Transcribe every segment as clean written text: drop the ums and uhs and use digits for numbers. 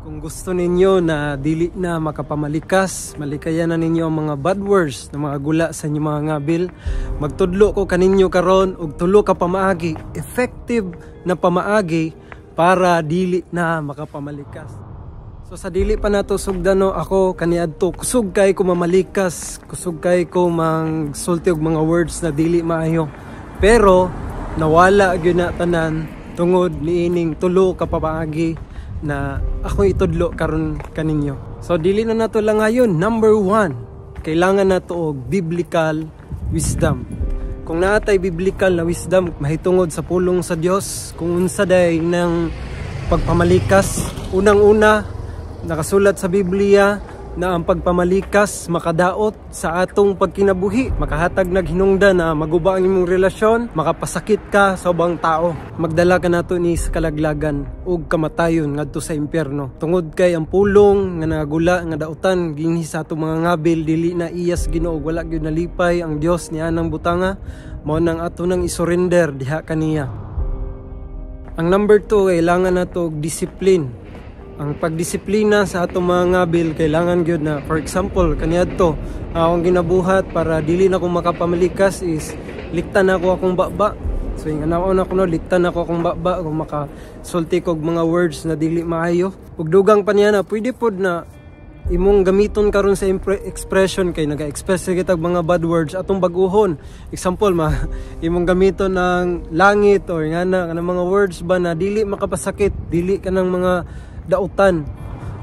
Kung gusto ninyo na dili na makapamalikas, malikayan na ninyo ang mga bad words na mga gula sa inyong mga ngabil, magtudlo ko kaninyo karon og tulo ka pamaagi, effective na pamaagi para dili na makapamalikas. So sa dili pa nato sugdano, ako kaniadto kusog kay ko mamalikas, kusog kay ko mangsulti og mga words na dili maayo. Pero nawala gyud na tanan tungod niining tulo ka pamaagi na ako itudlo karon kaninyo. So dili na nato lang ngayon. Number one, kailangan nato og biblical wisdom. Kung naatay biblical na wisdom mahitungod sa pulong sa Dios, kung unsa day ng pagpamalikas, unang-una, nakasulat sa Biblia na ang pagpamalikas makadaot sa atong pagkinabuhi, makahatag naghinungda na maguba ang imong relasyon, makapasakit ka sa ubang tao. Magdala ka nato ni sa kalaglagan ug kamatayon ngadto sa impyerno. Tungod kay ang pulong nga nagula nga dautan dinhi sa atong mga ngabil dili na iyas Ginoo, wala gyud nalipay ang Dios niya nang butanga, mao nang ato nang isurrender diha kaniya. Ang number 2, kailangan nato og discipline. Ang pagdisiplina sa atong mga ngabil, kailangan gyud na, for example, kaniadto akong ginabuhat para dili na ko makapamalikas is liktan ako akong baba. So yung anak ko no, liktan ako akong baba kung makasulti kog mga words na dili maayo. Ug dugang pa niya na pwede pod na imong gamiton karon sa expression kay naga-express kita mga bad words, atong baguhon. Example, ma imong gamiton ng langit or nga na kanang mga words ba na dili makapasakit, dili kanang mga dautan.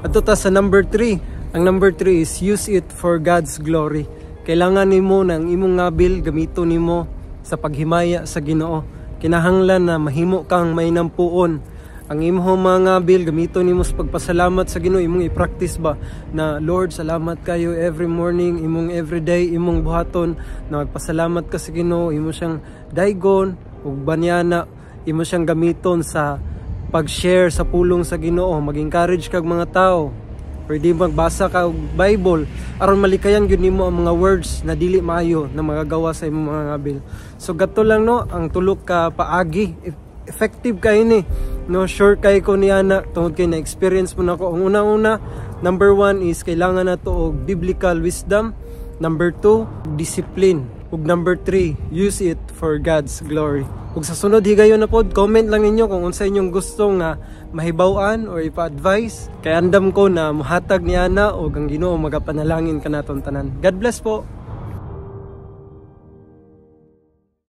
Adto ta sa number 3. Ang number 3 is use it for God's glory. Kailangan nimo ng imong ngabil gamiton nimo sa paghimaya sa Ginoo. Kinahanglan na mahimo kang mainampuon. Ang imong mga ngabil gamiton nimo sa pagpasalamat sa Ginoo, imong i-practice ba na, "Lord, salamat kayo." Every morning, imong everyday, imong buhaton na magpasalamat ka sa Ginoo, imo siyang daygon ug banyana imo siyang gamiton sa pag-share sa pulong sa Ginoo, mag-encourage kag mga tao. Pwede magbasa ka og Bible aron malikayan gyud nimo ang mga words na dili maayo na magagawa sa imong mga ngabil. So gato lang no ang tulo ka paagi. Effective kay ni. No, sure kay ko niya na tungod kay na experience mo nako. Ang una-una, number one is kailangan nato og biblical wisdom. Number two, discipline. Ug number three, use it for God's glory. Ug sa sunod higayon na pod, comment lang ninyo kung unsa inyong gusto nga mahibaw-an or ipa-advise. Kay andam ko na muhatag niya na ug ang Ginoo magapanalangin kanaton tanan. God bless po.